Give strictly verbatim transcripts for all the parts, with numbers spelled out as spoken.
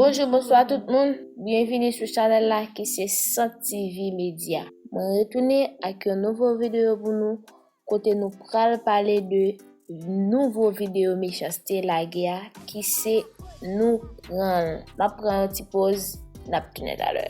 Bonjou, bonswa tout moun. Byenvini sou chanèl la ki se Sant T V Media. Mwen retounen ak yon nouvo videyo pou nou, kote nou pral pale de nouvo videyo Mechanste lage a, ki se Nou Pran l. M ap pran yon ti poz, n ap tounen talè.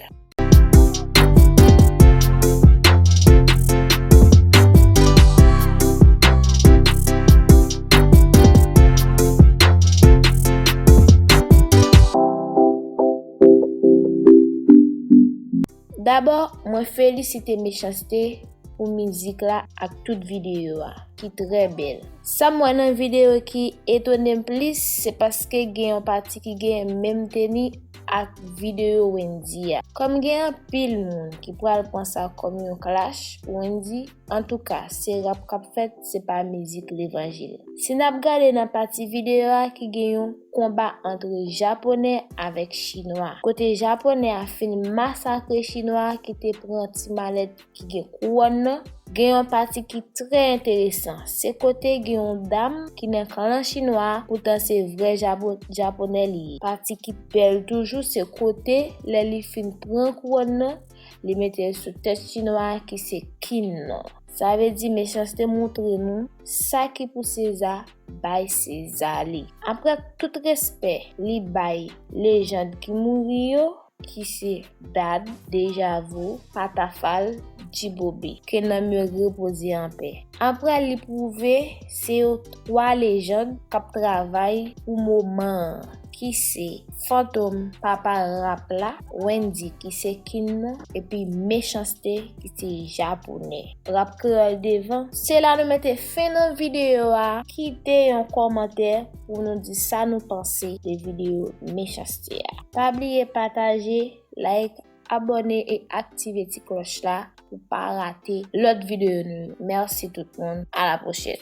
Dabò, mwen felisite Mechanste pou mizik la ak tout videyo a, ki trè bèl. Sa m wè nan videyo ki etone m plis, se paske gen yon pati ki gen menm teni ak videyo Wendy a. Kòm gen anpil moun ki pral pran sa kòm yon clash pou Wendy, antouka, se rap k ap fèt, se pa mizik levanjil. Si n ap gade nan pati videyo a ki gen yon konba ant Japonè avèk Chinwa, kote Japonè a fin masakre Chinwa a ki te pran ti malèt ki gen kouwòn nan, gen yon pati ki trè enteresan. Se kote gen yon dam ki nan klan Chinwa a, poutan se vrè Japo-, Japonè li ye. Pati ki bèl toujou, se kote lè li fin pran kouwòn nan, li mete l sou tèt Chinwa a ki se King nan. Sa vle di Mechanste montre nou sa ki pou Seza, bay Seza li. Apre tout respè li bay lejand ki mouri yo, ki se Dad, Deja Vu, Patafal, Djibobe. Ke nanm yo repoze anpè. Apre li pwouve se yo twa lejand k ap travay pou moman an, ki se Fantom, papa rap la, Wendy, ki se King nan, epi Mechanste, ki se Japonè. Rap kreyòl devan. Se la nou mete fen nan videyo a. Kite yon kòmantè pou nou di sa nou panse de videyo Mechanste a. Pa bliye pataje, like, abòne e aktive ti klòch la pou pa rate lòt videyo nou yo. Mèsi tout moun. A la pwochèn.